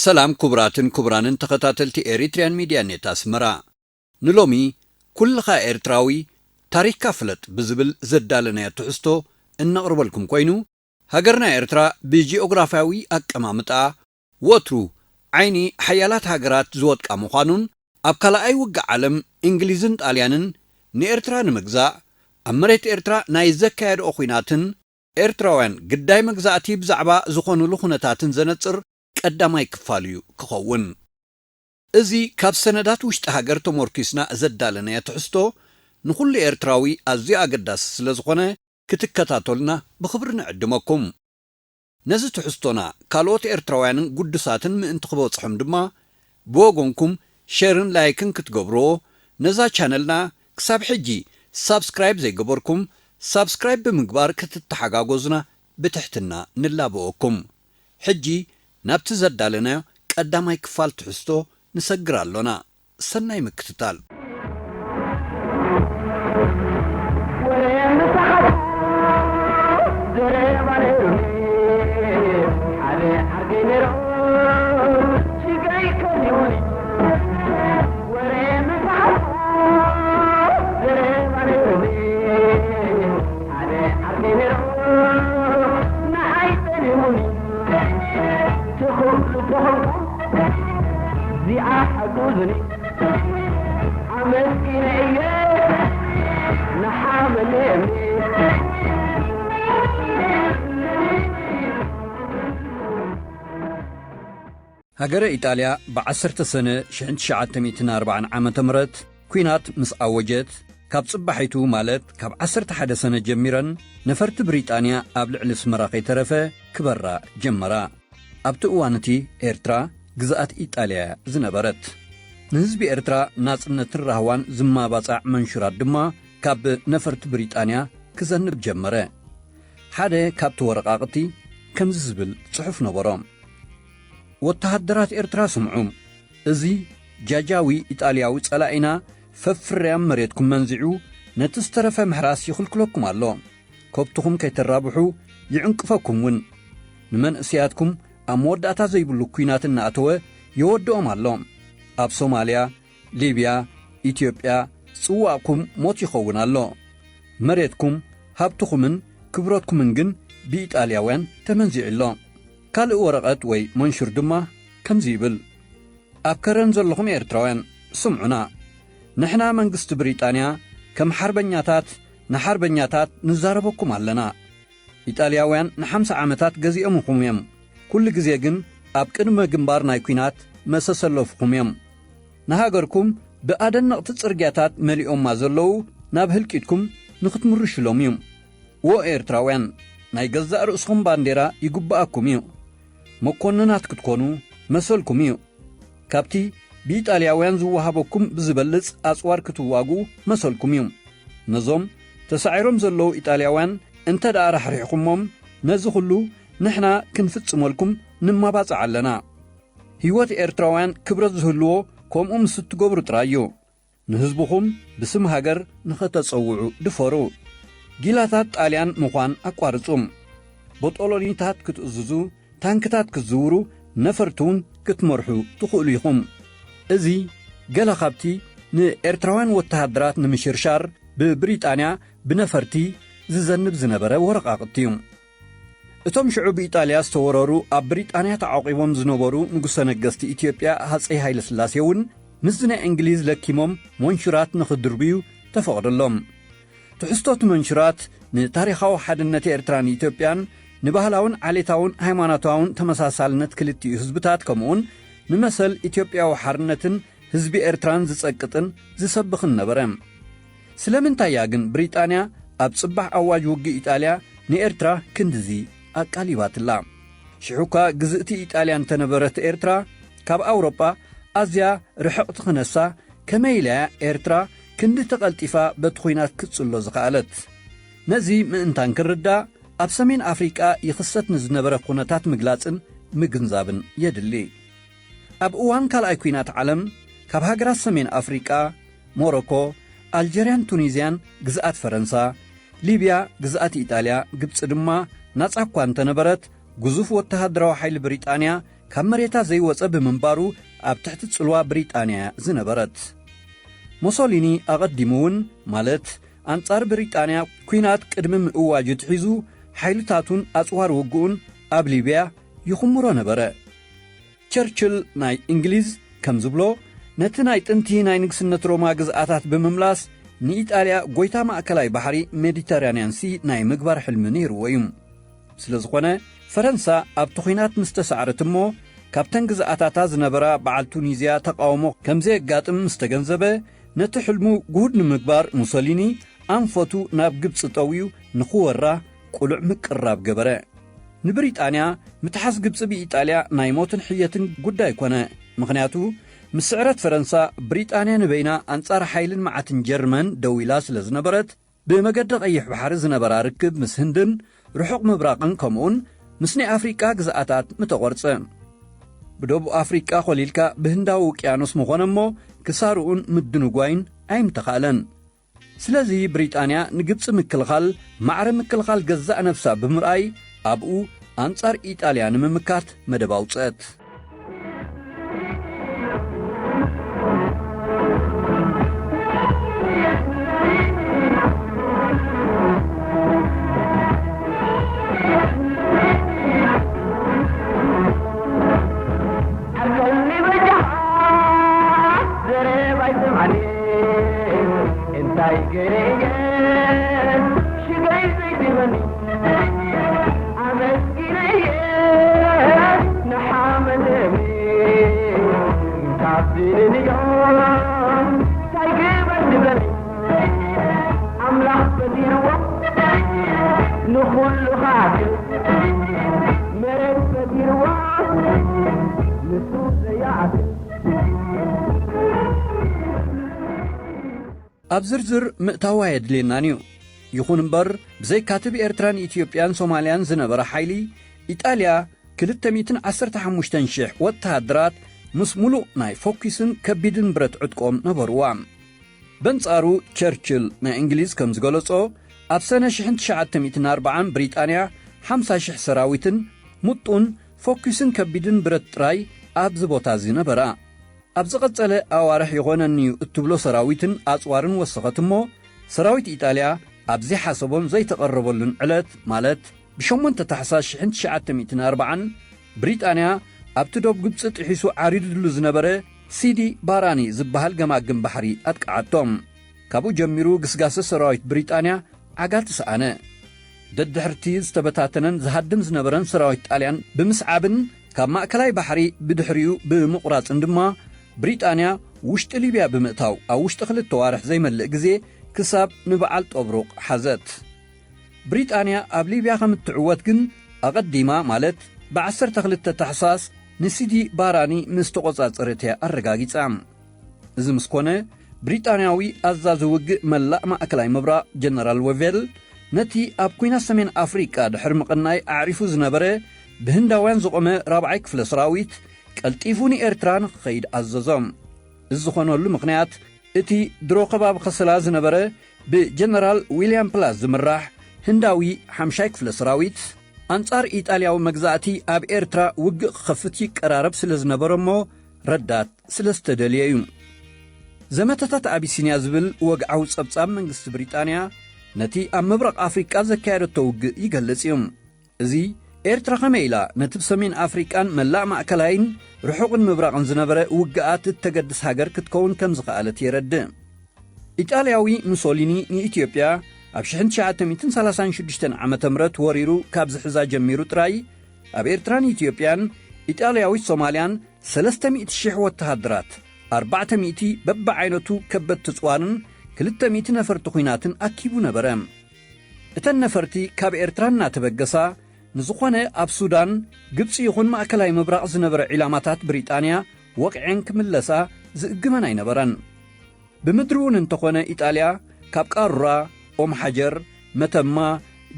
ሰላም ክቡራትን ክቡራንን ተኸታተልቲ ኤሪትሪያን ሚድያ ኔት ኣስመራ። ንሎሚ ኩልኻ ኤርትራዊ ታሪኽካ ፍለጥ ብዝብል ዘዳለናዮ ትሕዝቶ እነቕርበልኩም ኮይኑ፣ ሃገርና ኤርትራ ብጂኦግራፍያዊ ኣቀማምጣ ወትሩ ዓይኒ ሓያላት ሃገራት ዝወድቃ ምዃኑን፣ ኣብ ካልኣይ ውግእ ዓለም እንግሊዝን ጣልያንን ንኤርትራ ንምግዛእ ኣብ መሬት ኤርትራ ናይ ዘካየድኦ ኹናትን ኤርትራውያን ግዳይ መግዛእቲ ብዛዕባ ዝኾኑሉ ኩነታትን ዘነጽር ቀዳማይ ክፋል እዩ ክኸውን። እዚ ካብ ሰነዳት ውሽጢ ሃገር ተሞርኪስና ዘዳለናዮ ትሕዝቶ ንኹሉ ኤርትራዊ ኣዝዩ ኣገዳሲ ስለ ዝኾነ ክትከታተሉና ብኽብሪ ንዕድመኩም። ነዚ ትሕዝቶና ካልኦት ኤርትራውያንን ግዱሳትን ምእንቲ ክበጽሖም ድማ ብወገንኩም ሸርን ላይክን ክትገብርዎ፣ ነዛ ቻነልና ክሳብ ሕጂ ሳብስክራይብ ዘይገበርኩም ሳብስክራይብ ብምግባር ክትተሓጋገዙና ብትሕትና ንላበወኩም። ሕጂ ናብቲ ዘዳለናዮ ቀዳማይ ክፋል ትሕዝቶ ንሰግር ኣሎና። ሰናይ ምክትታል። ሃገረ ኢጣልያ ብዓሰርተ ሰነ ሽሕን ትሽዓተ ሚእትን ኣርባዓን ዓመተ ምህረት ኲናት ምስ ኣወጀት፣ ካብ ጽባሒቱ ማለት ካብ ዓሰርተ ሓደ ሰነ ጀሚረን ነፈርቲ ብሪጣንያ ኣብ ልዕሊ ኣስመራ ከይተረፈ ክበራ ጀመራ። ኣብቲ እዋን እቲ ኤርትራ ግዝኣት ኢጣልያ ዝነበረት። ንህዝቢ ኤርትራ ናጽነትን ራህዋን ዝማባጻዕ መንሹራት ድማ ካብ ነፈርቲ ብሪጣንያ ክዘንብ ጀመረ። ሓደ ካብቲ ወረቓቕቲ ከምዚ ዝብል ጽሑፍ ነበሮ። ወተሃደራት ኤርትራ ስምዑ፣ እዚ ጃጃዊ ኢጣልያዊ ጸላኢና ፈፍርያም መሬትኩም መንዚዑ ነቲ ዝተረፈ ምሕራስ ይኽልክለኩም ኣሎ። ከብትኹም ከይተራብሑ ይዕንቅፈኩም እውን። ንመንእሰያትኩም ኣብ መወዳእታ ዘይብሉ ኲናት እናኣተወ የወድኦም ኣሎ። ኣብ ሶማልያ፣ ሊብያ፣ ኢትዮጵያ ጽዋእኩም ሞት ይኸውን ኣሎ። መሬትኩም፣ ሃብትኹምን ክብረትኩምን ግን ብኢጣልያውያን ተመንዚዑ ኣሎ። ካልእ ወረቐት ወይ መንሹር ድማ ከምዚ ይብል። ኣብ ከረን ዘለኹም ኤርትራውያን ስምዑና። ንሕና መንግስቲ ብሪጣንያ ከም ሓርበኛታት ንሓርበኛታት ንዛረበኩም ኣለና። ኢጣልያውያን ንሓምሳ ዓመታት ገዚኦምኹም እዮም። ኩሉ ግዜ ግን ኣብ ቅድመ ግንባር ናይ ኲናት መሰሰለፍኹም እዮም። ንሃገርኩም ብኣደነቕቲ ጽርግያታት መሊኦማ ዘለዉ ናብ ህልቂትኩም ንኽትምርሽሎም እዩ። ዎ ኤርትራውያን፣ ናይ ገዛእ ርእስኹም ባንዴራ ይግብኣኩም እዩ። መኮንናት ክትኮኑ መሰልኩም እዩ። ካብቲ ብኢጣልያውያን ዝወሃበኩም ብዝበልጽ ኣጽዋር ክትዋግኡ መሰልኩም እዩ። ነዞም ተሳዒሮም ዘለዉ ኢጣልያውያን እንተ ደኣ ራሕሪሕኩሞም፣ ነዚ ኹሉ ንሕና ክንፍጽመልኩም ንማባጽዕ ኣለና። ህይወት ኤርትራውያን ክብረት ዝህልዎ ከምኡ ምስ እትገብሩ ጥራይ እዩ። ንህዝብኹም ብስም ሃገር ንኸተጸውዑ ድፈሩ። ጊላታት ጣልያን ምዃን ኣቋርጹ። ቦጦሎኒታት ክትእዝዙ፣ ታንክታት ክትዝውሩ፣ ነፈርቲ እውን ክትመርሑ ትኽእሉ ኢኹም። እዚ ገለ ካብቲ ንኤርትራውያን ወተሃደራት ንምሽርሻር ብብሪጣንያ ብነፈርቲ ዝዘንብ ዝነበረ ወረቓቕቲ እዩ። እቶም ሽዑ ብኢጣልያ ዝተወረሩ ኣብ ብሪጣንያ ተዓቂቦም ዝነበሩ ንጉሰ ነገስቲ ኢትዮጵያ ሃጸይ ሃይለስላሴ እውን ምስዚ ናይ እንግሊዝ ለኪሞም መንሹራት ንኽድርብዩ ተፈቕደሎም። ትሕዝቶ እቲ መንሹራት ንታሪኻዊ ሓድነት ኤርትራን ኢትዮጵያን፣ ንባህላውን ዓሌታውን ሃይማኖታውን ተመሳሳልነት ክልቲኡ ህዝብታት፣ ከምኡውን ንመሰል ኢትዮጵያዊ ሓርነትን ህዝቢ ኤርትራን ዝጸቅጥን ዝሰብኽን ነበረ። ስለምንታይ እያ ግን ብሪጣንያ ኣብ ጽባሕ ኣዋጅ ውግእ ኢጣልያ ንኤርትራ ክንድዚ ኣቃሊባትላ? ሽዑ እኳ ግዝእቲ ኢጣልያ እንተነበረት ኤርትራ ካብ ኣውሮጳ ኣዝያ ርሕቕቲ ክነሳ፣ ከመይ ኢላ እያ ኤርትራ ክንዲ ተቐልጢፋ በቲ ኹናት ክትጽሎ ዝኸኣለት? ነዚ ምእንታን ክርዳእ ኣብ ሰሜን ኣፍሪቃ ይኽሰት ንዝነበረ ኩነታት ምግላጽን ምግንዛብን የድሊ። ኣብ እዋን ካልኣይ ኲናት ዓለም ካብ ሃገራት ሰሜን ኣፍሪቃ፣ ሞሮኮ፣ ኣልጀርያን ቱኒዝያን ግዝኣት ፈረንሳ፣ ሊብያ ግዝኣት ኢጣልያ፣ ግብጺ ድማ ናጻ እኳ እንተነበረት፣ ግዙፍ ወተሃደራዊ ሓይሊ ብሪጣንያ ካብ መሬታ ዘይወጸ ብምንባሩ ኣብ ትሕቲ ጽልዋ ብሪጣንያ ዝነበረት። ሞሶሊኒ ኣቐዲሙ እውን፣ ማለት ኣንጻር ብሪጣንያ ኲናት ቅድሚ ምእዋጁ ትሒዙ፣ ሓይልታቱን ኣጽዋር ውግኡን ኣብ ሊብያ ይኹምሮ ነበረ። ቸርችል ናይ እንግሊዝ ከም ዝብሎ፣ ነቲ ናይ ጥንቲ ናይ ንግስነት ሮማ ግዝኣታት ብምምላስ፣ ንኢጣልያ ጎይታ ማእከላይ ባሕሪ ሜዲተራንያን ሲ ናይ ምግባር ሕልሚ ነይርዎ እዩ። ስለ ዝኾነ፣ ፈረንሳ ኣብቲ ኲናት ምስ ተሳዕረት እሞ፣ ካብተን ግዝኣታታ ዝነበራ በዓል ቱኒዝያ ተቃውሞ ከም ዘየጋጥም ምስ ተገንዘበ፣ ነቲ ሕልሙ ግሁድ ንምግባር ሙሶሊኒ ኣንፈቱ ናብ ግብጺ ጠውዩ ንኽወራ ቅሉዕ ምቅርራብ ገበረ። ንብሪጣንያ ምትሓዝ ግብጺ ብኢጣልያ ናይ ሞትን ሕየትን ጉዳይ ኮነ። ምኽንያቱ፣ ምስ ስዕረት ፈረንሳ፣ ብሪጣንያ ንበይና ኣንጻር ሓይልን መዓትን ጀርመን ደው ኢላ ስለ ዝነበረት፣ ብመገዲ ቀይሕ ባሕሪ ዝነበራ ርክብ ምስ ህንድን ርሑቕ ምብራቕን ከምኡውን ምስ ናይ ኣፍሪቃ ግዝኣታት ምተቖርጸ። ብደቡብ ኣፍሪቃ ኮሊልካ ብህንዳዊ ውቅያኖስ ምኾነ እሞ ክሳርኡን ምድንጓይን ኣይምተኻእለን። ስለዚ ብሪጣንያ ንግብጺ ምክልኻል ማዕረ ምክልኻል ገዛእ ነፍሳ ብምርኣይ ኣብኡ ኣንጻር ኢጣልያ ንምምካት መደብ ኣውጸት። እንታይ ገይረ እየ ሽግረይ ዘይድበኒ ኣመስጊነ እየ ንሓመደኒ ካብዚ ንዮ እንታይ ግበር ድበኒ ኣምላኽ ፈጢርዎ ንኹሉ ክኣክል መሬት ፈጢርዎ ንሱ ዘያኣክል ኣብ ዝርዝር ምእታው ኣየድልየናን እዩ። ይኹን እምበር፣ ብዘይካቲ ብኤርትራን ኢትዮጵያን ሶማልያን ዝነበረ ሓይሊ፣ ኢጣልያ ክልተ ሚእትን ዓሰርተ ሓሙሽተን ሽሕ ወተሃደራት ምስ ሙሉእ ናይ ፎኪስን ከቢድን ብረት ዕጥቆም ነበርዋ። በንጻሩ፣ ቸርችል ናይ እንግሊዝ ከም ዝገለጾ፣ ኣብ ሰነ ሽሕን ትሽዓተ ሚእትን ኣርባዓን ብሪጣንያ ሓምሳ ሽሕ ሰራዊትን ሙጡን ፎኪስን ከቢድን ብረት ጥራይ ኣብዚ ቦታ እዚ ነበራ። ኣብ ዝቐጸለ ኣዋርሕ ይኾነኒ እዩ እትብሎ ሰራዊትን ኣጽዋርን ወሰኸት እሞ፣ ሰራዊት ኢጣልያ ኣብ ዘይሓሰቦን ዘይተቐረበሉን ዕለት፣ ማለት ብሸሞንተ ታሕሳስ ሽሕን ትሽዓተ ሚእትን ኣርባዓን፣ ብሪጣንያ ኣብቲ ዶብ ግብጺ ጥሒሱ ዓሪዱሉ ዝነበረ ሲዲ ባራኒ ዝበሃል ገማግም ባሕሪ ኣጥቅዓቶም። ካብኡ ጀሚሩ ግስጋሰ ሰራዊት ብሪጣንያ ዓጋቲ ሰኣነ። ደድሕርቲ ዝተበታተነን ዝሃድም ዝነበረን ሰራዊት ጣልያን ብምስዓብን ካብ ማእከላይ ባሕሪ ብድሕሪኡ ብምቑራጽን ድማ ብሪጣንያ ውሽጢ ሊብያ ብምእታው ኣብ ውሽጢ ክልተ ዋርሕ ዘይመልእ ግዜ ክሳብ ንበዓል ጦብሩቕ ሓዘት። ብሪጣንያ ኣብ ሊብያ ከም እትዕወት ግን ኣቐዲማ ማለት ብዓሰርተ ክልተ ታሕሳስ ንሲዲ ባራኒ ምስ ተቖጻጸረት እያ ኣረጋጊጻ። እዚ ምስ ኮነ፣ ብሪጣንያዊ ኣዛዚ ውግእ መላእ ማእከላይ ምብራቕ ጀነራል ወቬል፣ ነቲ ኣብ ኲናት ሰሜን ኣፍሪቃ ድሕሪ ምቕናይ ኣዕሪፉ ዝነበረ ብህንዳውያን ዝቖመ ራብዓይ ክፍለ ሰራዊት ቀልጢፉ ንኤርትራ ንኽኸይድ ኣዘዞ። እዚ ዝኾነሉ ምኽንያት፣ እቲ ድሮ ከባቢ ከሰላ ዝነበረ ብጀነራል ዊልያም ፕላስ ዝምራሕ ህንዳዊ ሓምሻይ ክፍለ ሰራዊት፣ ኣንጻር ኢጣልያዊ መግዛእቲ ኣብ ኤርትራ ውግእ ክኸፍት ይቀራረብ ስለ ዝነበረ እሞ ረዳት ስለ ዝተደልየ እዩ። ዘመተታት ኣቢሲንያ ዝብል ወግዓዊ ጸብጻብ መንግስቲ ብሪጣንያ ነቲ ኣብ ምብራቕ ኣፍሪቃ ዘካየደቶ ውግእ ይገልጽ እዩ። እዚ ኤርትራ ከመይ ኢላ ነቲ ብሰሜን ኣፍሪቃን መላእ ማእከላይን ርሑቕን ምብራቕን ዝነበረ ውግኣት እተገድስ ሃገር ክትከውን ከም ዝኸኣለት የረድእ። ኢጣልያዊ ሙሶሊኒ ንኢትዮጵያ ኣብ ሽሕን ትሽዓተ ሚእትን ሰላሳን ሽዱሽተን ዓመተ ምህረት ወሪሩ ካብ ዝሕዛ ጀሚሩ ጥራይ፣ ኣብ ኤርትራን ኢትዮጵያን ኢጣልያዊት ሶማልያን ሰለስተ ሚእቲ ሽሕ ወተሃደራት፣ ኣርባዕተ ሚእቲ በብዓይነቱ ከበድቲ ጽዋርን ክልተ ሚእቲ ነፈርቲ ኲናትን ኣኪቡ ነበረ። እተን ነፈርቲ ካብ ኤርትራ እናተበገሳ፣ ንዝኾነ ኣብ ሱዳን፣ ግብጺ ይኹን ማእከላይ ምብራቕ ዝነበረ ዒላማታት ብሪጣንያ ወቒዐን ክምለሳ ዝእግመን ኣይነበረን። ብምድሪ እውን እንተኾነ ኢጣልያ ካብ ቃሩራ፣ ኦም ሓጀር፣ መተማ፣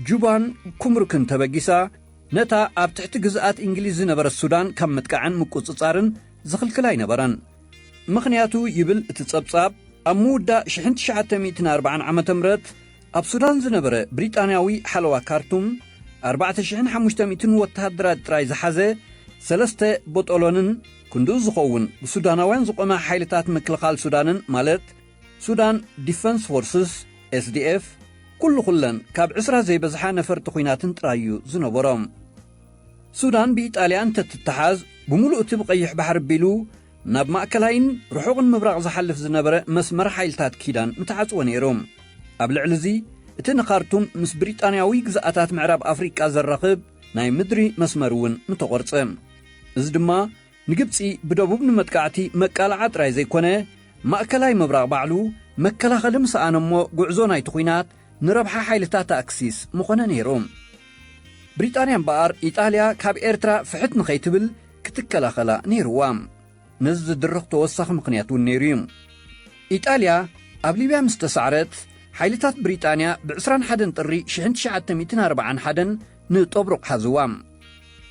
ጁባን ኩምሩክን ተበጊሳ፣ ነታ ኣብ ትሕቲ ግዝኣት እንግሊዝ ዝነበረት ሱዳን ካብ ምጥቃዕን ምቁጽጻርን ዝኽልክል ኣይነበረን። ምኽንያቱ ይብል እቲ ጸብጻብ፣ ኣብ ምውዳእ ሽሕን ትሽዓተ ሚእትን ኣርባዓን ዓመተ ምህረት ኣብ ሱዳን ዝነበረ ብሪጣንያዊ ሓለዋ ካርቱም ኣርባዕተ ሽሕን ሓሙሽተ ሚእትን ወተሃደራት ጥራይ ዝሓዘ ሰለስተ ቦጦሎንን ክንድኡ ዝኸውን ብሱዳናውያን ዝቖመ ሓይልታት ምክልኻል ሱዳንን፣ ማለት ሱዳን ዲፈንስ ፎርስስ፣ ኤስዲኤፍ፣ ኩሉ ኩለን ካብ ዕስራ ዘይበዝሓ ነፈርቲ ኲናትን ጥራይ እዩ ዝነበሮም። ሱዳን ብኢጣልያ እንተትተሓዝ፣ ብምሉእ እቲ ብቐይሕ ባሕሪ ኣቢሉ ናብ ማእከላይን ርሑቕን ምብራቕ ዝሓልፍ ዝነበረ መስመር ሓይልታት ኪዳን ምተዓጽወ ነይሩ። ኣብ ልዕሊ እዚ፣ እቲ ንኻርቱም ምስ ብሪጣንያዊ ግዝኣታት ምዕራብ ኣፍሪቃ ዘራኽብ ናይ ምድሪ መስመር እውን ምተቖርጸ። እዚ ድማ ንግብጺ ብደቡብ ንመጥቃዕቲ መቃልዓ ጥራይ ዘይኮነ፣ ማእከላይ ምብራቕ ባዕሉ መከላኸሊ ምሰኣነ እሞ፣ ጉዕዞ ናይቲ ኲናት ንረብሓ ሓይልታት ኣክሲስ ምኾነ ነይሩ። ብሪጣንያ እምበኣር፣ ኢጣልያ ካብ ኤርትራ ፍሕት ንኸይትብል ክትከላኸላ ነይርዋ። ነዚ ዝድርኽ ተወሳኺ ምኽንያት እውን ነይሩ እዩ። ኢጣልያ ኣብ ሊብያ ምስ ተሳዕረት፣ ሓይልታት ብሪጣንያ ብ ዕስራን ሓደን ጥሪ ሽሕን ትሽዓተ ሚእትን ኣርባዓን ሓደን ንጦብሩቕ ሓዝዋ።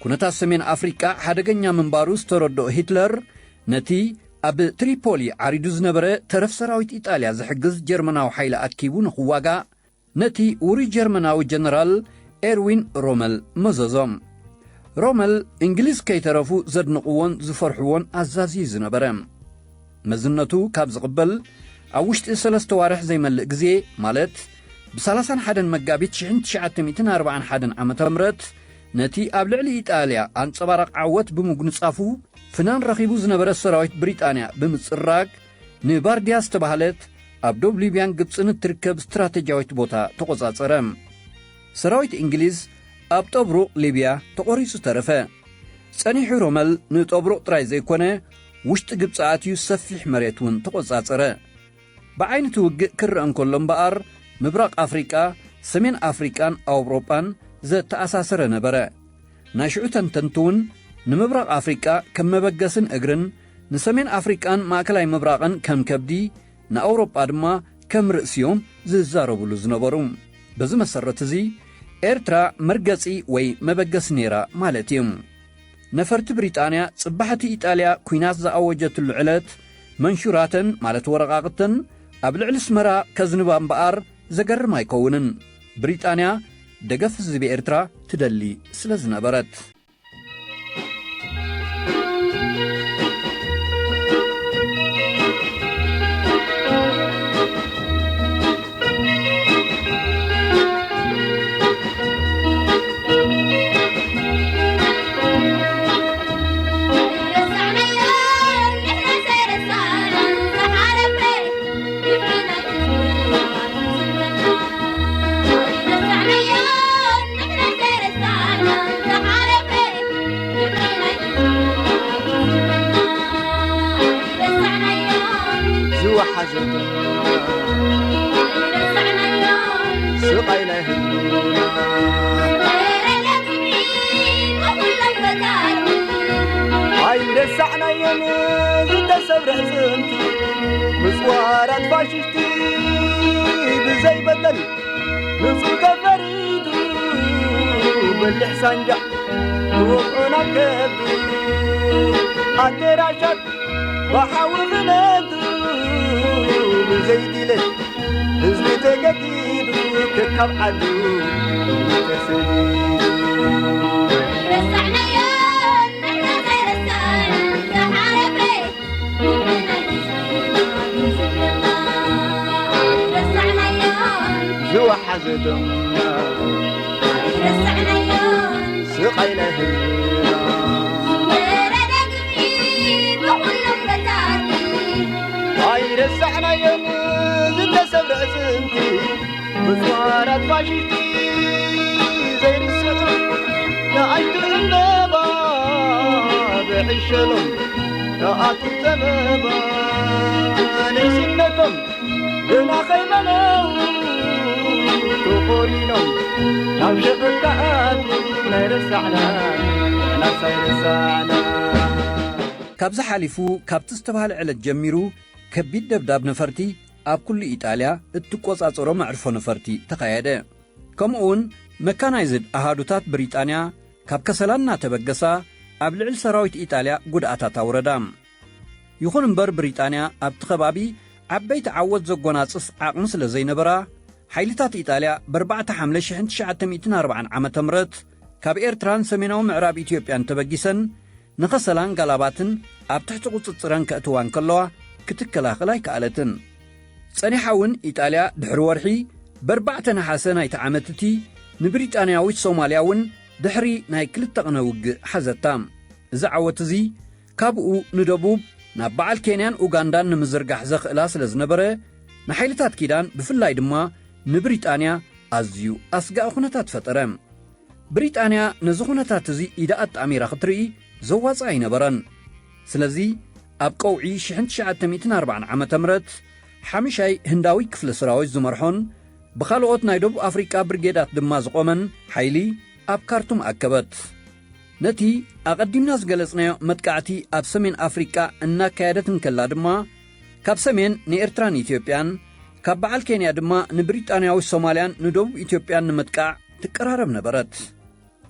ኩነታት ሰሜን ኣፍሪቃ ሓደገኛ ምንባሩ ዝተረድኦ ሂትለር፣ ነቲ ኣብ ትሪፖሊ ዓሪዱ ዝነበረ ተረፍ ሰራዊት ኢጣልያ ዝሕግዝ ጀርመናዊ ሓይሊ ኣኪቡ ንኽዋጋእ፣ ነቲ ውሩይ ጀርመናዊ ጀነራል ኤርዊን ሮመል መዘዞ። ሮመል፣ እንግሊዝ ከይተረፉ ዘድንቕዎን ዝፈርሕዎን ኣዛዚ እዩ ዝነበረ። መዝነቱ ካብ ዝቕበል፣ ኣብ ውሽጢ ሰለስተ ዋርሕ ዘይመልእ ግዜ፣ ማለት ብሰላሳን ሓደን መጋቢት ሽሕን ትሽዓተ ሚእትን ኣርባዓን ሓደን ዓመተ ምህረት፣ ነቲ ኣብ ልዕሊ ኢጣልያ ኣንጸባራቕ ዓወት ብምጉንጻፉ፣ ፍናን ረኺቡ ዝነበረ ሰራዊት ብሪጣንያ ብምጽራግ፣ ንባርድያ ዝተባህለት ኣብ ዶብ ሊብያን ግብጽን እትርከብ ስትራተጂያዊት ቦታ ተቖጻጸረ። ሰራዊት እንግሊዝ ኣብ ጦብሩቕ ሊብያ ተቖሪጹ ተረፈ። ጸኒሑ ሮመል ንጦብሩቕ ጥራይ ዘይኮነ፣ ውሽጢ ግብጺ ኣትዩ ሰፊሕ መሬት እውን ተቖጻጸረ። ብዓይነቲ ውግእ ክረአ እንከሎ እምበኣር፣ ምብራቕ ኣፍሪቃ፣ ሰሜን ኣፍሪቃን ኣውሮጳን ዘተኣሳሰረ ነበረ። ናይ ሽዑ ተንተንቲ እውን ንምብራቕ ኣፍሪቃ ከም መበገስን እግርን፣ ንሰሜን ኣፍሪቃን ማእከላይ ምብራቕን ከም ከብዲ፣ ንኣውሮጳ ድማ ከም ርእሲ እዮም ዝዛረብሉ ዝነበሩ። በዚ መሰረት እዚ፣ ኤርትራ መርገጺ ወይ መበገሲ ነይራ ማለት እዩ። ነፈርቲ ብሪጣንያ ጽባሕ እቲ ኢጣልያ ኲናት ዝኣወጀትሉ ዕለት መንሹራተን፣ ማለት ወረቓቕተን፣ ኣብ ልዕሊ ኣስመራ ከዝንባ እምበኣር ዘገርም ኣይከውንን። ብሪጣንያ ደገፍ ህዝቢ ኤርትራ ትደሊ ስለ ዝነበረት። ዝወሓዘት ስቓይ ናይ ህዝብና ኣይረሳዕናዮን ዝተሰብረ ኣዕጽምቲ ምስ ወራራት ፋሽስቲ ብዘይ በደል ንጹህ ተፈሪዱ በሊሕ ሳንጃ ክወቕዑ ናብ ከብዱ ኣደራሻት ብሓዊ ክነዱ ብዘይ ድሌት ህዝቢ ተገዲዱ ከካብ ዓዱ ተሰዲዱ። ዝወሓዘ ደምና ስቓይ ናይ ህዝብና ኣይረሳዕናዮን ዝተሰብረ ኣዕጽምቲ ብጽዋራት ፋሽስቲ ዘይርስዑ ንኣሽቱ ዕምበባ ብዕሸሎም ንኣቱ ጸበባ ንእስነቶም ግና ከይመነው ተቖሪኖም ናብ ሸቐጥ ክኣትዉ ናይ ረሳዕና ንሕናስ ኣይረሳዕና። ካብዚ ሓሊፉ ካብቲ ዝተባህለ ዕለት ጀሚሩ ከቢድ ደብዳብ ነፈርቲ ኣብ ኩሉ ኢጣልያ እትቆጻጸሮ መዕርፎ ነፈርቲ ተኻየደ። ከምኡውን መካናይዝድ ኣሃዱታት ብሪጣንያ ካብ ከሰላ እናተበገሳ ኣብ ልዕሊ ሰራዊት ኢጣልያ ጉድኣታት ኣውረዳ። ይኹን እምበር ብሪጣንያ ኣብቲ ከባቢ ዓበይቲ ዓወት ዘጎናጽፍ ዓቕሚ ስለ ዘይነበራ፣ ሓይልታት ኢጣልያ ብ ኣርባዕተ ሓምለ ሽሕን ትሽዓተ ሚእትን ኣርባዓን ዓመተ ምህረት ካብ ኤርትራን ሰሜናዊ ምዕራብ ኢትዮጵያን ተበጊሰን ንኸሰላን ጋላባትን ኣብ ትሕቲ ቁጽጽረን ከእትዋ እንከለዋ ክትከላኸል ኣይከኣለትን። ጸኒሓ እውን ኢጣልያ ድሕሪ ወርሒ ብኣርባዕተ ነሓሰ ናይቲ ዓመት እቲ ንብሪጣንያዊት ሶማልያ እውን ድሕሪ ናይ ክልተ ቅነ ውግእ ሓዘታ። እዚ ዓወት እዚ ካብኡ ንደቡብ ናብ በዓል ኬንያን ኡጋንዳን ንምዝርጋሕ ዘኽእላ ስለ ዝነበረ፣ ንሓይልታት ኪዳን ብፍላይ ድማ ንብሪጣንያ ኣዝዩ ኣስጋኢ ኩነታት ፈጠረ። ብሪጣንያ ነዚ ኩነታት እዚ ኢዳ ኣጣሚራ ክትርኢ ዘዋጽእ ኣይነበረን። ስለዚ ኣብ ቀውዒ ሽሕን ትሽዓተ ሚእትን ኣርባዓን ዓመተ ምህረት ሓምሻይ ህንዳዊ ክፍለ ሰራዊት ዝመርሖን ብኻልኦት ናይ ደቡብ ኣፍሪቃ ብርጌዳት ድማ ዝቖመን ሓይሊ ኣብ ካርቱም ኣከበት። ነቲ ኣቐዲምና ዝገለጽናዮ መጥቃዕቲ ኣብ ሰሜን ኣፍሪቃ እናካየደት እንከላ ድማ፣ ካብ ሰሜን ንኤርትራን ኢትዮጵያን፣ ካብ በዓል ኬንያ ድማ ንብሪጣንያዊ ሶማልያን ንደቡብ ኢትዮጵያን ንምጥቃዕ ትቀራረብ ነበረት።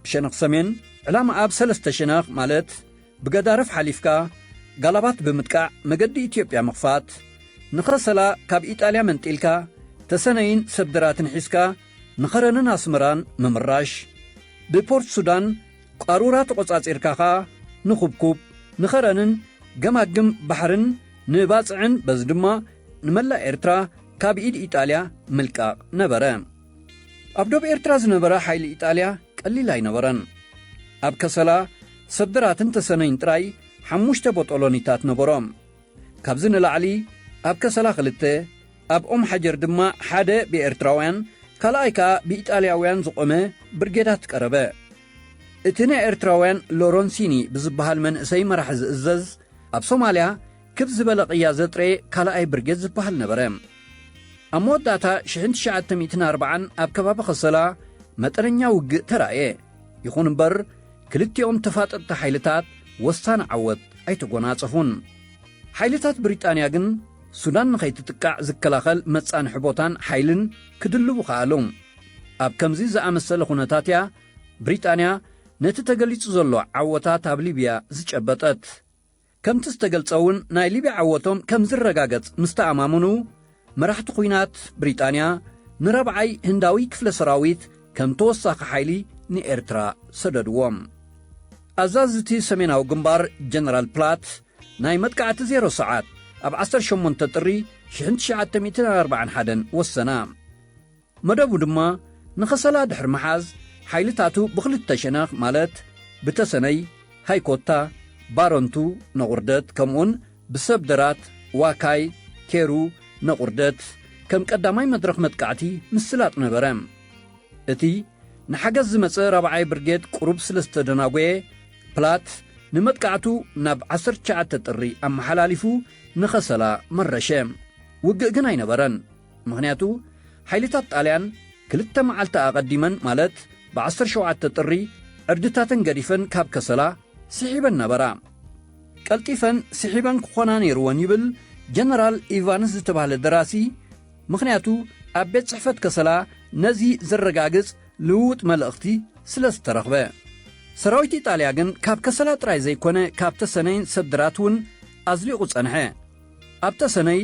ብሸነኽ ሰሜን፣ ዕላማኣ ብሰለስተ ሸነኽ፣ ማለት ብገዳርፍ ሓሊፍካ፣ ጋላባት ብምጥቃዕ መገዲ ኢትዮጵያ ምኽፋት፣ ንኸሰላ ካብ ኢጣልያ መንጢልካ፣ ተሰነይን ሰብድራትን ሒዝካ፣ ንኸረንን ኣስመራን ምምራሽ፣ ብፖርት ሱዳን ቃሩራ ተቖጻጺርካ ኸኣ ንኹብኩብ፣ ንኸረንን ገማግም ባሕርን ንባጽዕን፣ በዚ ድማ ንመላእ ኤርትራ ካብ ኢድ ኢጣልያ ምልቃቕ ነበረ። ኣብ ዶብ ኤርትራ ዝነበረ ሓይሊ ኢጣልያ ቀሊል ኣይነበረን። ኣብ ከሰላ፣ ሰብድራትን ተሰነይን ጥራይ ሓሙሽተ ቦጦሎኒታት ነበሮም። ካብዚ ንላዕሊ፣ ኣብ ከሰላ ክልተ፣ ኣብ ኦም ሓጀር ድማ ሓደ ብኤርትራውያን፣ ካልኣይ ከኣ ብኢጣልያውያን ዝቖመ ብርጌዳት ቀረበ። እቲ ናይ ኤርትራውያን ሎረንሲኒ ብዝበሃል መንእሰይ መራሒ ዝእዘዝ፣ ኣብ ሶማልያ ክብ ዝበለ ቅያ ዘጥረየ ካልኣይ ብርጌድ ዝበሃል ነበረ። ኣብ መወዳእታ ሽሕን ትሽዓተ ሚእትን ኣርባዓን ኣብ ከባቢ ከሰላ መጠነኛ ውግእ ተራእየ። ይኹን እምበር፣ ክልቲኦም ተፋጠጥቲ ሓይልታት ወሳኒ ዓወት ኣይተጎናጸፉን። ሓይልታት ብሪጣንያ ግን፣ ሱዳን ንኸይትጥቃዕ ዝከላኸል መጻንሒ ቦታን ሓይልን ክድልቡ ከኣሉ። ኣብ ከምዚ ዝኣመሰለ ኩነታት እያ ብሪጣንያ ነቲ ተገሊጹ ዘሎ ዓወታት ኣብ ሊብያ ዝጨበጠት። ከምቲ ዝተገልጸ እውን፣ ናይ ሊብያ ዓወቶም ከም ዝረጋገጽ ምስ ተኣማመኑ፣ መራሕቲ ኲናት ብሪጣንያ ንራብዓይ ህንዳዊ ክፍለ ሰራዊት ከም ተወሳኺ ሓይሊ ንኤርትራ ሰደድዎም። ኣዛዚ እቲ ሰሜናዊ ግንባር ጀነራል ፕላት፣ ናይ መጥቃዕቲ ዜሮ ሰዓት ኣብ ዓሰርተ ሸሞንተ ጥሪ ሽሕን ትሽዓተ ሚእትን ኣርባዓን ሓደን ወሰና። መደቡ ድማ፣ ንኸሰላ ድሕሪ ምሓዝ፣ ሓይልታቱ ብኽልተ ሸነኽ፣ ማለት ብተሰነይ፣ ሃይኮታ፣ ባረንቱ፣ ነቑርደት፣ ከምኡውን ብሰብደራት፣ ዋካይ፣ ኬሩ፣ ነቑርደት፣ ከም ቀዳማይ መድረኽ መጥቃዕቲ ምስላጥ ነበረ። እቲ ንሓገዝ ዝመጸ ራብዓይ ብርጌድ ቁሩብ ስለ ዝተደናጎየ፣ ፕላት ንመጥቃዕቱ ናብ ዓሰርተ ትሽዓተ ጥሪ ኣመሓላሊፉ ንኸሰላ መረሸ። ውግእ ግን ኣይነበረን። ምኽንያቱ፣ ሓይልታት ጣልያን ክልተ መዓልቲ ኣቐዲመን፣ ማለት ብዓሰርተ ሸውዓተ ጥሪ፣ ዕርድታተን ገዲፈን ካብ ከሰላ ስሒበን ነበራ። ቀልጢፈን ስሒበን ክኾና ነይርወን ይብል ጀነራል ኢቫንስ ዝተባህለ ደራሲ፣ ምኽንያቱ ኣብ ቤት ጽሕፈት ከሰላ ነዚ ዘረጋግጽ ልውውጥ መልእኽቲ ስለ ዝተረኽበ። ሰራዊት ኢጣልያ ግን ካብ ከሰላ ጥራይ ዘይኮነ፣ ካብ ተሰነይን ሰድራት እውን ኣዝሊቑ ጸንሐ። ኣብ ተሰነይ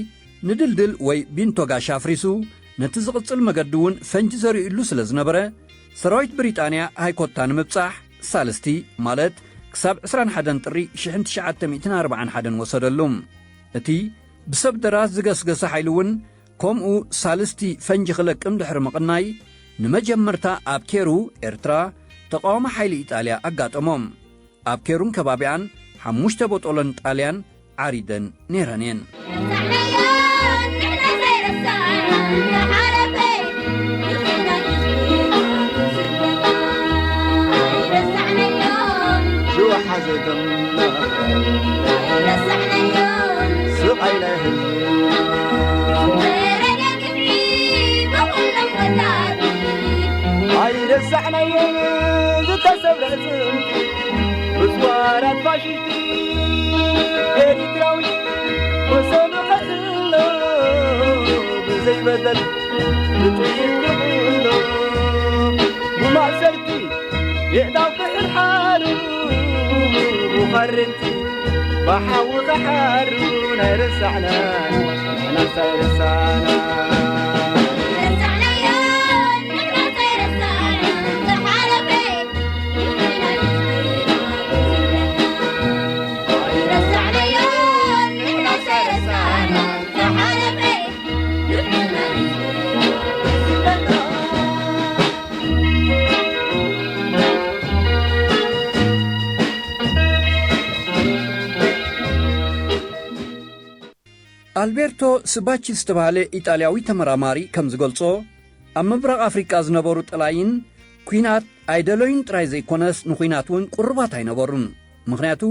ንድልድል ወይ ቢንቶ ጋሻ ኣፍሪሱ፣ ነቲ ዝቕጽል መገዲ እውን ፈንጂ ዘሪኡሉ ስለ ዝነበረ፣ ሰራዊት ብሪጣንያ ሃይኮታ ንምብጻሕ ሳልስቲ፣ ማለት ክሳብ ዕስራን ሓደን ጥሪ ሽሕን ትሽዓተ ሚእትን ኣርባዓን ሓደን ወሰደሉ። እቲ ብሰብ ደራት ዝገስገሰ ሓይሊ እውን ከምኡ ሳልስቲ ፈንጂ ክለቅም ድሕሪ ምቕናይ፣ ንመጀመርታ ኣብ ኬሩ፣ ኤርትራ፣ ተቃዋሚ ሓይሊ ኢጣልያ ኣጋጠሞም። ኣብ ኬሩን ከባቢኣን ሓሙሽተ ቦጦሎን ጣልያን ዓሪደን ነይረን እየን። ሽዋ ሓዘቶም ስቓይ ናይ ህዝቢ ኣይረሳዕናዮን ዝተሰብረ ዕጽምቲ ብጽዋራት ፋሽስቲ ኤሪትራዊ ወሰኑ ከሕሎ ብዘይበደል ብጥይት ክቕሎ ብማእሰርቲ የእዳው ክሕርሓሉ ብዃርንቲ ብሓዊ ክሓሩ ናይ ረሳዕና ንሕናስ ኣይረሳዕና። ረሳዕናዮ ንሕናስ ኣይረሳዕና ዝሓለፈ። ኣልቤርቶ ስባቺ ዝተባህለ ኢጣልያዊ ተመራማሪ ከም ዝገልጾ፣ ኣብ ምብራቕ ኣፍሪቃ ዝነበሩ ጠላይን ኲናት ኣይደለዩን ጥራይ ዘይኮነስ፣ ንኲናት እውን ቅሩባት ኣይነበሩን። ምኽንያቱ፣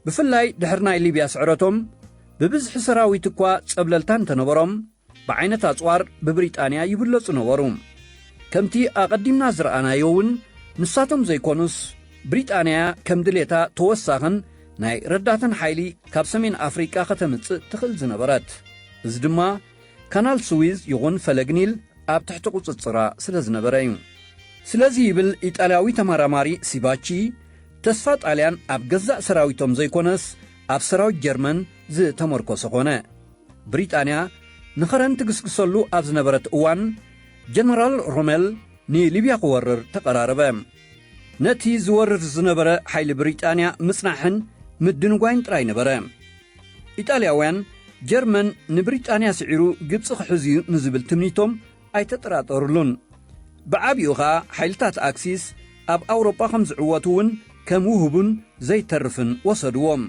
ብፍላይ ድሕሪ ናይ ሊብያ ስዕረቶም፣ ብብዝሒ ሰራዊት እኳ ጸብለልታ እንተነበሮም፣ ብዓይነት ኣጽዋር ብብሪጣንያ ይብለጹ ነበሩ። ከምቲ ኣቐዲምና ዝረኣናዮ እውን፣ ንሳቶም ዘይኮኑስ፣ ብሪጣንያ ከም ድሌታ ተወሳኽን ናይ ረዳትን ሓይሊ ካብ ሰሜን ኣፍሪቃ ከተምጽእ ትኽእል ዝነበረት። እዚ ድማ፣ ካናል ስዊዝ ይኹን ፈለግ ኒል ኣብ ትሕቲ ቁጽጽራ ስለ ዝነበረ እዩ። ስለዚ ይብል ኢጣልያዊ ተመራማሪ ሲባቺ፣ ተስፋ ጣልያን ኣብ ገዛእ ሰራዊቶም ዘይኮነስ፣ ኣብ ሰራዊት ጀርመን ዝተመርኮሰ ኮነ። ብሪጣንያ ንኸረን ትግስግሰሉ ኣብ ዝነበረት እዋን፣ ጀነራል ሮመል ንሊብያ ክወርር ተቐራረበ። ነቲ ዝወርር ዝነበረ ሓይሊ ብሪጣንያ ምጽናሕን ምድንጓይን ጥራይ ነበረ። ኢጣልያውያን፣ ጀርመን ንብሪጣንያ ስዒሩ ግብጺ ክሕዝ እዩ ንዝብል ትምኒቶም ኣይተጠራጠሩሉን። ብዓቢኡ ኸኣ ሓይልታት ኣክሲስ ኣብ ኣውሮጳ ከም ዝዕወቱ እውን ከም ውሁብን ዘይተርፍን ወሰድዎም።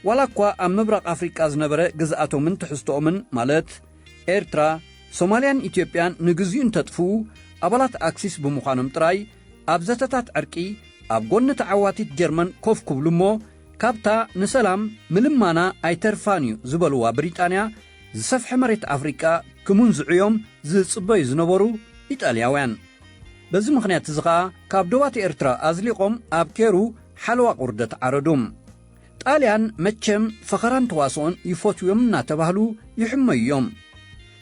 ዋላ እኳ ኣብ ምብራቕ ኣፍሪቃ ዝነበረ ግዝኣቶምን ትሕዝቶኦምን፣ ማለት ኤርትራ፣ ሶማልያን ኢትዮጵያን ንግዚኡ እንተጥፍኡ፣ ኣባላት ኣክሲስ ብምዃኖም ጥራይ ኣብ ዘተታት ዕርቂ ኣብ ጎኒ ተዓዋቲት ጀርመን ኮፍ ክብሉ እሞ፣ ካብታ ንሰላም ምልማና ኣይተርፋን እዩ ዝበልዋ ብሪጣንያ፣ ዝሰፍሐ መሬት ኣፍሪቃ ክምንዝዑ እዮም ዝጽበዩ ዝነበሩ ኢጣልያውያን። በዚ ምኽንያት እዚ ኸኣ፣ ካብ ዶባት ኤርትራ ኣዝሊቖም ኣብ ኬሩ ሓለዋ ቁርደት ዓረዱ። ጣልያን መቸም ፈኸራን ተዋስኦን ይፈትውዮም እናተባህሉ ይሕመዩ እዮም።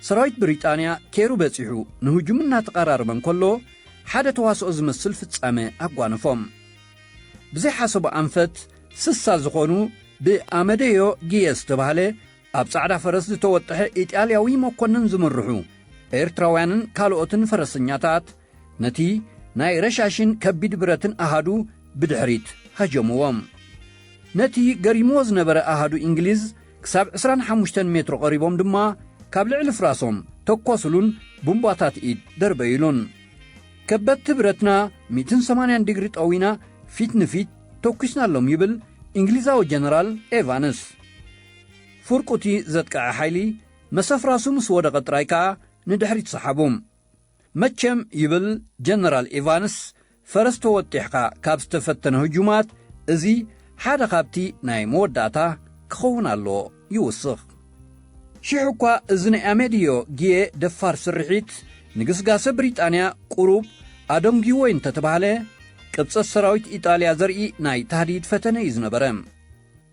ሰራዊት ብሪጣንያ ኬሩ በጺሑ ንህጁም እናተቐራረበ እንከሎ፣ ሓደ ተዋስኦ ዝመስል ፍጻመ ኣጓነፎም። ብዘይሓሰቦ ኣንፈት፣ ስሳ ዝኾኑ ብኣመደዮ ጊየ ዝተባህለ ኣብ ጻዕዳ ፈረስ ዝተወጥሐ ኢጣልያዊ መኮንን ዝምርሑ ኤርትራውያንን ካልኦትን ፈረሰኛታት፣ ነቲ ናይ ረሻሽን ከቢድ ብረትን ኣሃዱ ብድሕሪት ሃጀምዎም። ነቲ ገሪምዎ ዝነበረ ኣሃዱ እንግሊዝ ክሳብ ዕስራን ሓሙሽተን ሜትሮ ቀሪቦም ድማ፣ ካብ ልዕሊ ፍራሶም ተኮስሉን ቡምባታት ኢድ ደርበዩሉን። ከበድቲ ብረትና ሚእትን ሰማንያን ዲግሪ ጠዊና ፊት ንፊት ተኩስናሎም ይብል እንግሊዛዊ ጀነራል ኤቫንስ። ፍርቁቲ ዘጥቅዐ ሓይሊ መሰፍራሱ ምስ ወደቐ ጥራይ ከኣ ንድሕሪት ሰሓቡ። መቸም ይብል ጀነራል ኤቫንስ፣ ፈረስ ተወጢሕካ ካብ ዝተፈተነ ህጁማት እዚ ሓደ ካብቲ ናይ መወዳእታ ክኸውን ኣለዎ ይውስኽ። ሽሕ እኳ እዚ ናይ ኣሜድዮ ጊየ ደፋር ስርሒት ንግስጋሰ ብሪጣንያ ቁሩብ ኣደንጊዎ እንተተባህለ፣ ቅብጸት ሰራዊት ኢጣልያ ዘርኢ ናይ ታህዲድ ፈተነ እዩ ዝነበረ።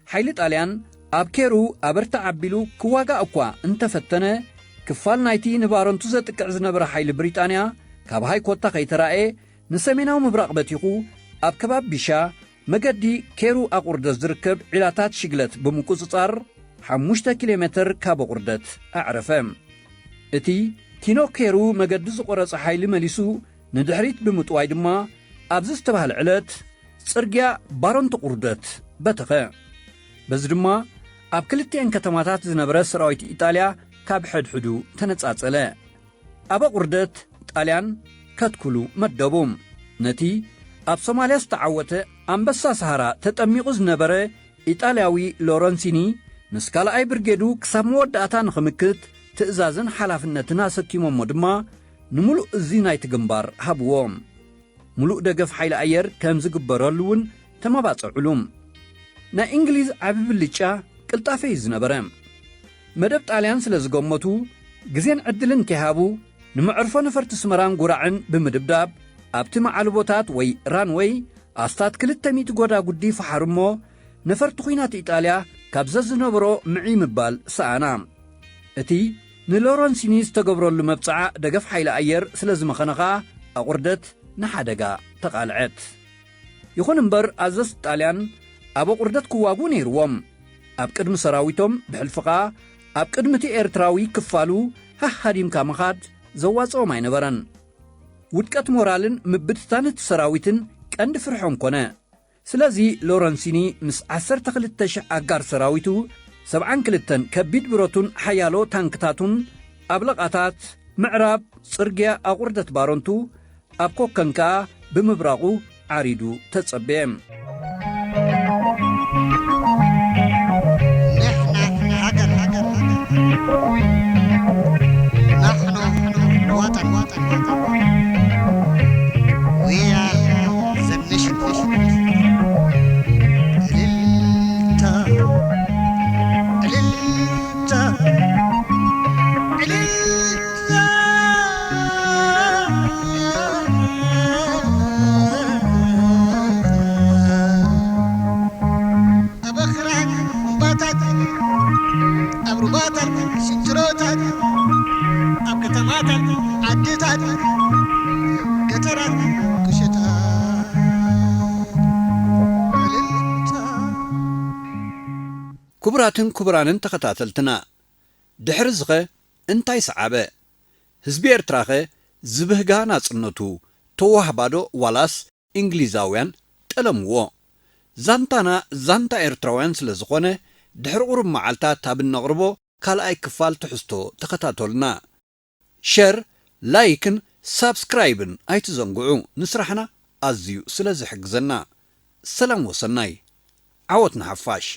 ሓይሊ ጣልያን ኣብ ኬሩ ኣበርትዕ ኣቢሉ ክዋጋእ እኳ እንተፈተነ፣ ክፋል ናይቲ ንባረንቱ ዘጥቅዕ ዝነበረ ሓይሊ ብሪጣንያ ካብ ሃይኮታ ከይተራእየ ንሰሜናዊ ምብራቕ በቲኹ ኣብ ከባቢ ቢሻ መገዲ ኬሩ ኣቑርደት ዝርከብ ዒላታት ሽግለት ብምቁጽጻር ሓሙሽተ ኪሎ ሜተር ካብ ኣቑርደት ኣዕረፈ። እቲ ኪኖ ኬሩ መገዲ ዝቖረጸ ሓይሊ መሊሱ ንድሕሪት ብምጥዋይ ድማ ኣብዚ ዝተባህለ ዕለት ጽርግያ ባረንቱ ቁርደት በተኸ። በዚ ድማ ኣብ ክልቲኤን ከተማታት ዝነበረ ሰራዊት ኢጣልያ ካብ ሕድሕዱ ተነጻጸለ። ኣብ ኣቑርደት ጣልያን ከትኩሉ መደቡ። ነቲ ኣብ ሶማልያ ዝተዓወተ ኣንበሳ ሰሃራ ተጠሚቑ ዝነበረ ኢጣልያዊ ሎረንሲኒ ምስ ካልኣይ ብርጌዱ ክሳብ መወዳእታ ንኽምክት ትእዛዝን ሓላፍነትን ኣሰኪሞሞ ድማ ንምሉእ እዚ ናይቲ ግንባር ሃብዎ። ምሉእ ደገፍ ሓይሊ ኣየር ከም ዝግበረሉ እውን ተመባጸዑሉ። ናይ እንግሊዝ ዓቢ ብልጫ ቅልጣፈ እዩ ዝነበረ። መደብ ጣልያን ስለ ዝገመቱ፣ ግዜን ዕድልን ከይሃቡ፣ ንመዕርፎ ነፈርቲ ስመራን ጉራዕን ብምድብዳብ፣ ኣብቲ መዓልቦታት ወይ ራንወይ ኣስታት ክልተ ሚእቲ ጎዳጉዲ ፈሓሩ እሞ፣ ነፈርቲ ኲናት ኢጣልያ ካብ ዘዝነበሮ ምዒ ምባል ሰኣና። እቲ ንሎረንሲኒ ዝተገብረሉ መብጽዓ ደገፍ ሓይሊ ኣየር ስለ ዝመኸነ ኸኣ፣ ኣቑርደት ንሓደጋ ተቓልዐት። ይኹን እምበር፣ ኣዘዝቲ ጣልያን ኣብ ኣቑርደት ክዋግኡ ነይርዎም። ኣብ ቅድሚ ሰራዊቶም፣ ብሕልፊ ኸኣ ኣብ ቅድሚ እቲ ኤርትራዊ ክፋሉ ሃሃዲምካ ምኻድ ዘዋጽኦም ኣይነበረን። ውድቀት ሞራልን ምብትታን እቲ ሰራዊትን ቀንዲ ፍርሖም ኮነ። ስለዚ ሎረንሲኒ ምስ ዓሰርተ ክልተ ሽሕ ኣጋር ሰራዊቱ፣ ሰብዓን ክልተን ከቢድ ብረቱን ሓያሎ ታንክታቱን ኣብ ለቓታት ምዕራብ ጽርግያ ኣቑርደት ባረንቱ ኣብ ኮከን ከኣ ብምብራቑ ዓሪዱ ተጸበየ። ንሕና ሃገር፣ ሃገር፣ ሃገር። نحن وطن. We are the nation. እልልታ፣ እልልታ፣ እልልታ። ኣብ ኣኽራን እምባታት፣ ኣብ ሩባታት ሽንጥሮታት፣ ኣብ ከተማታት ዓድታት፣ ገጠራት ቁሸታት፣ እልልታ። ክቡራትን ክቡራንን ተኸታተልትና፣ ድሕሪ ዝኸ እንታይ ሰዓበ? ህዝቢ ኤርትራኸ ዝብህጋ ናጽነቱ ተዋህባዶ ዋላስ እንግሊዛውያን ጠለምዎ? ዛንታና ዛንታ ኤርትራውያን ስለ ዝኾነ፣ ድሕሪ ቁሩብ መዓልታት ኣብ እነቕርቦ ካልኣይ ክፋል ትሕዝቶ ተኸታተሉና። ሸር፣ ላይክን ሳብስክራይብን ኣይትዘንግዑ፣ ንስራሕና ኣዝዩ ስለ ዝሕግዘና። ሰላም ወሰናይ። ዓወት ንሓፋሽ።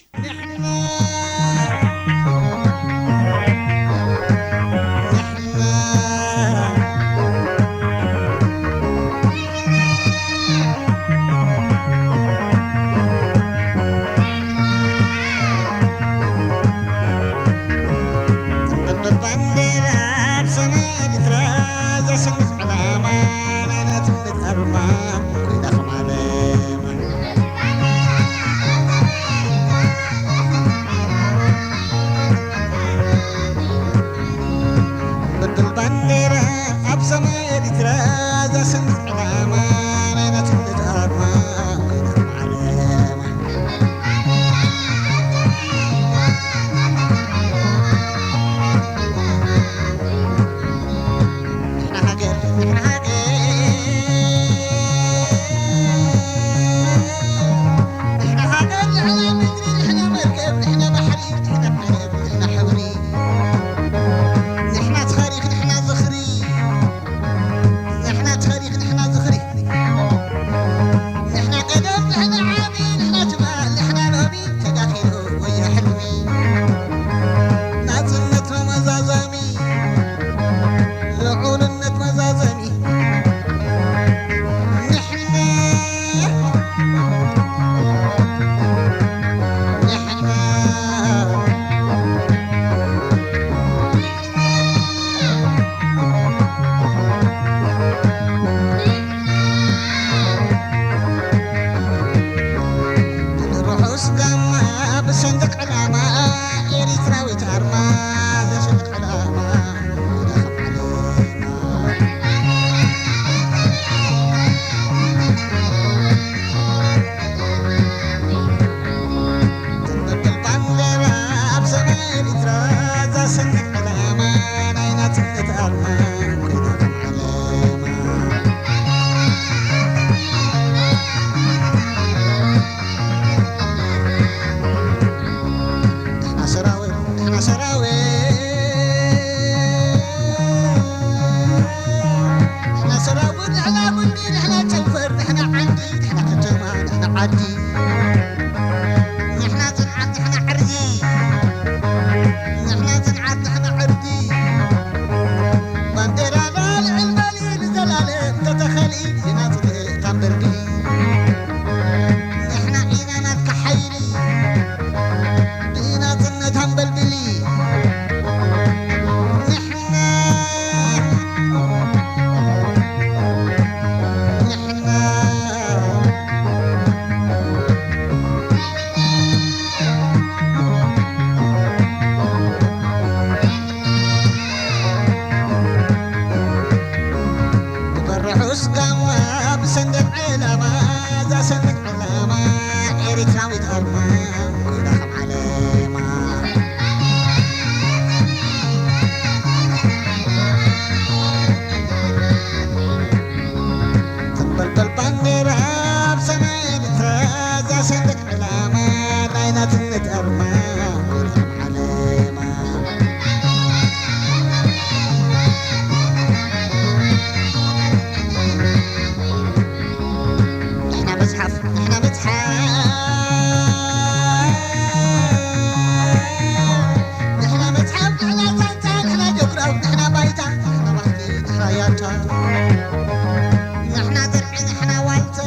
ንሕና ድርዒ ንሕና ዋልታ፣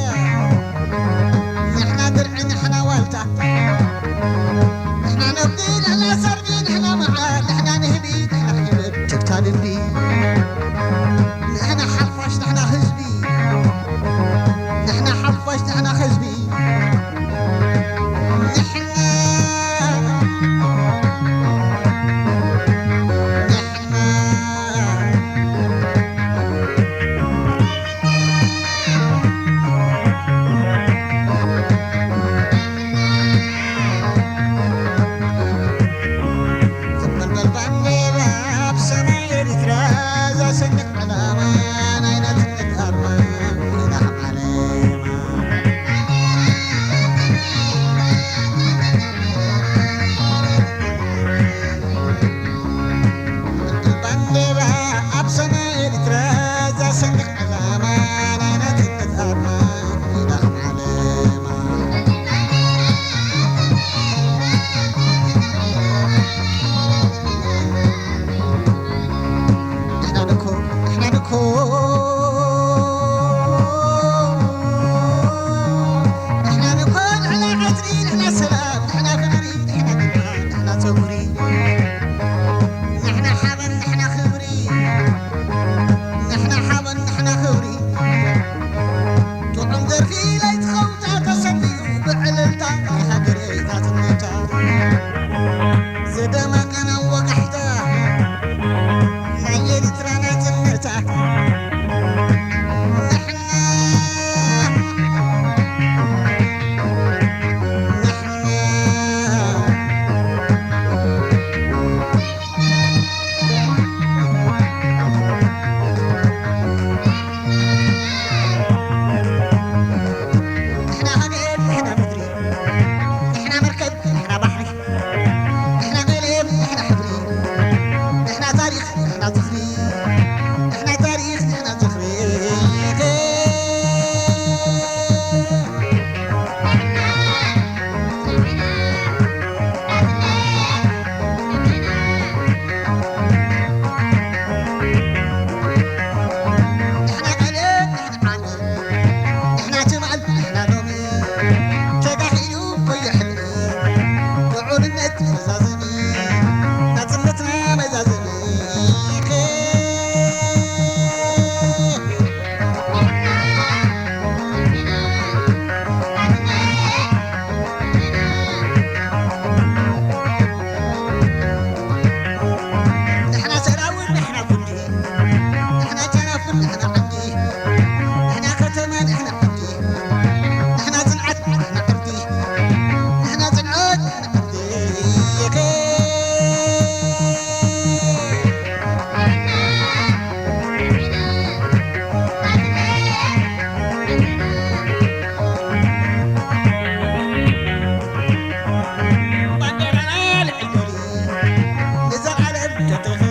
ንሕና ድርዒ ንሕና ዋልታ፣ ንሕና ነብዲ ንሕና ሰርቢ ንሕና መዓር ንሕና ንህቢ ንሕና ሕብር ትብታ ልቢ፣ ንሕና ሓፋሽ ንሕና ህዝቢ፣ ንሕና ሓፋሽ ንሕና ህዝቢ። ባንዴራ ኣብ ሰማይ ኤርትራ፣ እዛ ሰንደቕ ዕላማ ናይ ናጽነት ኣርማ፣ ኢላ ዓለማ። ንሕና ንኮ፣ ንሕና ንኮ፣ ንሕና ንኮ፣ ንሕና ቀጽሪ፣ ንሕና ሰላም፣ ንሕና ፍቕሪ፣ ንሕና ግርማ፣ ንሕና ጸጉሪ፣ ንሕና ሓበን፣ ንሕና ክብሪ፣ ንሕና ሓበን፣ ንሕና ክብሪ። ጥዑም ደርፊ ለይቲ ኸውታ ተሰንዩ ብዕልልታ ናይ ሃገረይ ናጽነታ። ዝደመቐ ናብ ወጋሕታ ናይ ኤርትራ ናጽነታ። ንሕና፣ ንሕና፣ ንሕና ሃገር፣ ንሕና ምድሪ፣ ንሕና መርከብ፣ ንሕና ባሕሪ፣ ንሕና ቀለም፣ ንሕና ሕብሪ፣ ንሕና ታሪኽ፣ ንሕና ዝኽሪ፣ ንሕና ታሪኽ፣ ንሕና ዝኽሪ። ንሕና ቀደም፣ ንሕና ዓሚ፣ ንሕና ትማል፣ ንሕና ሎሚ፣ ተጋሂዱ ኮይኑ ሕልሚ፣ ውዑልነት መዛዘሚ፣ ናጽነትና መዛዘሚ። ንሕና ሰራዊት፣ ንሕና ጉንዲ፣ ንሕና ጨናፍር፣ ንሕና ዓንዲ፣ ንሕና ከተማ፣ ንሕና ዓዲ፣ ንሕና ጽንዓት፣ ንሕና ዕርዲ፣ ንሕና ጽንዓት፣ ንሕና ዕርዲ። ባንዴራና ልዕል በሊ፣ ንዘለኣለም ተተኺ፣